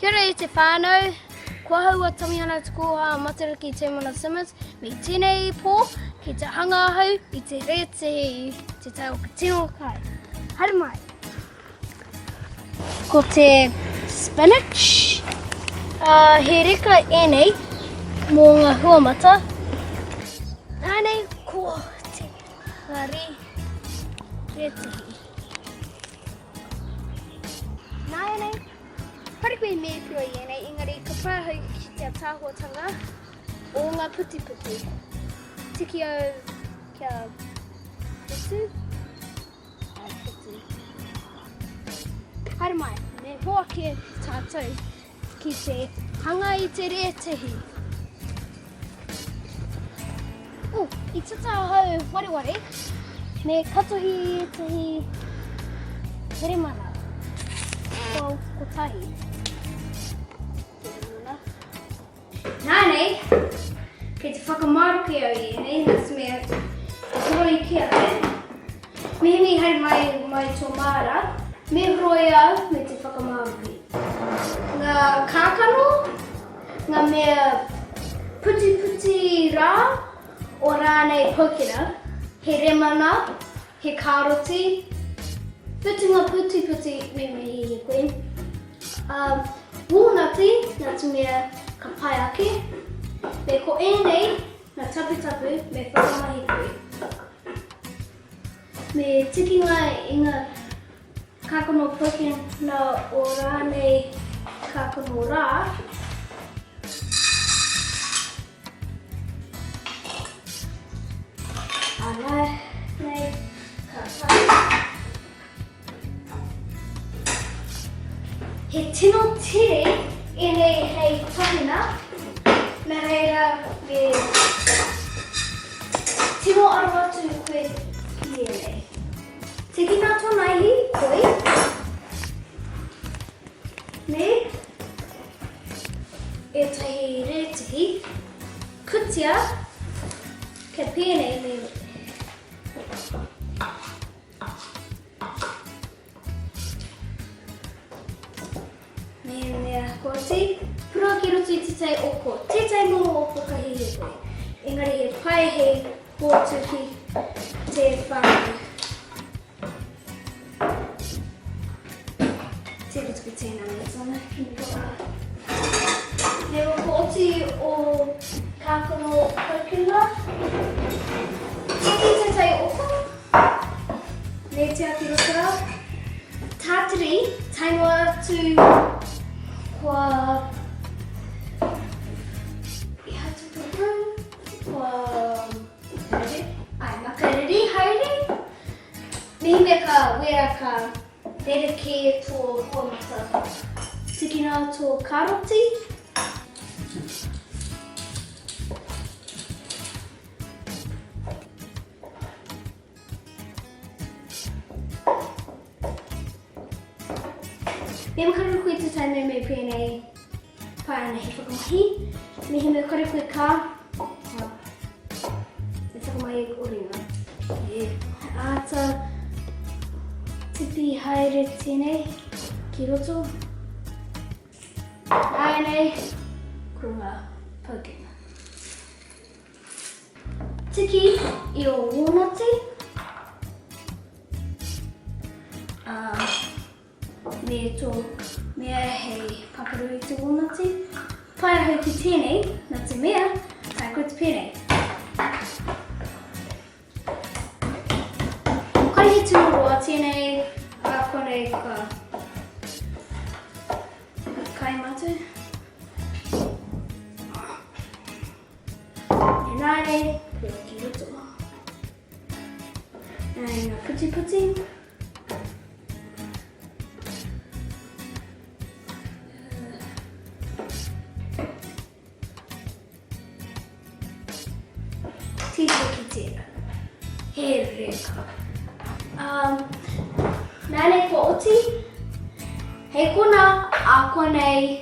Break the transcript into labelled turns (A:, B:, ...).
A: Kia ora e te whānau, ko ahau a Tamihana Te Kōhā Matariki Teimana Simmons, me tēnei pō ki te hanga ahau i te rētihi te tai o tino kai. Haere mai! Ko te spinach, uh, he reka ēnei mō ngā huamata. Nānei ko te ngari rētihi. Nāianei, Kore koe i mērpio i ēnei, engari ka pai ahau ki te ataahuatanga o ngā putiputi. Tiki au kia whitu, ai whitu. Haere mai, me hoake tātou ki te hanga i te rētihi. Oh, i tata ahau wareware, me katohi ētahi heremana. Ko kotahi. Heremana. Nānei, kei te whakamaroke au i ēnei, nā te mea, e horoi ki ahau. Mehemea i haere mai mai tō māra, me horoi au me te whakamaroke. Ngā kākano, Ngā mea putiputi rā o rānei paukera, he remana, he kāroti, whitinga putiputi me mihi he koe. Um, wōnati, nā te mea ka pai ake, me ko ēnei ngā taputapu me whakamahi koe. Me tiki ngā inga Kākano pokena o rānei kākano rā. Ana nei ka pai. He tino tere ēnei hei tahuna, nā reira me tino aro atu koe ki ēnei. Tikina tō naihi, koi. Me ētahi rētihi. Kutia, kia pēnei me Mehemea kua oti, purua ki roto i tētahi oko, tētahi momo oko ka hihi koe. Engari he pai hei hoatu ki te whānau. Tēnā tuku tēnā me tōna kimi wā. Me kua oti o kākano paukena. Tiki tētahi oko. Me te ake roto rā. Tātiri, tae noa atu kua i hatututu, kua ai, makariri haere. Mehemea ka wera ka rerekē tō huamata. Tikina tō karoti. Me makaru koe te tae me me pēnei pai ana he whakamahi. Me he mea kore koe ka, me whakamahi o ringa. E āta tipi haere tēnei ki roto. Āianei, ko ngā paukenga. Tiki i o wōnati, ā, me tō mea hei pakaru i te wōnati. Pai ahau ki tēnei, nā te mea, tae koe te pēnei. Kare he tino roa tēnei, ā konei ka kai mātou. Ināianei, pua ki roto. Nā ngā putiputi. Tito ki tērā. He reka. Um, nānei kua oti. Hei kona, a konei.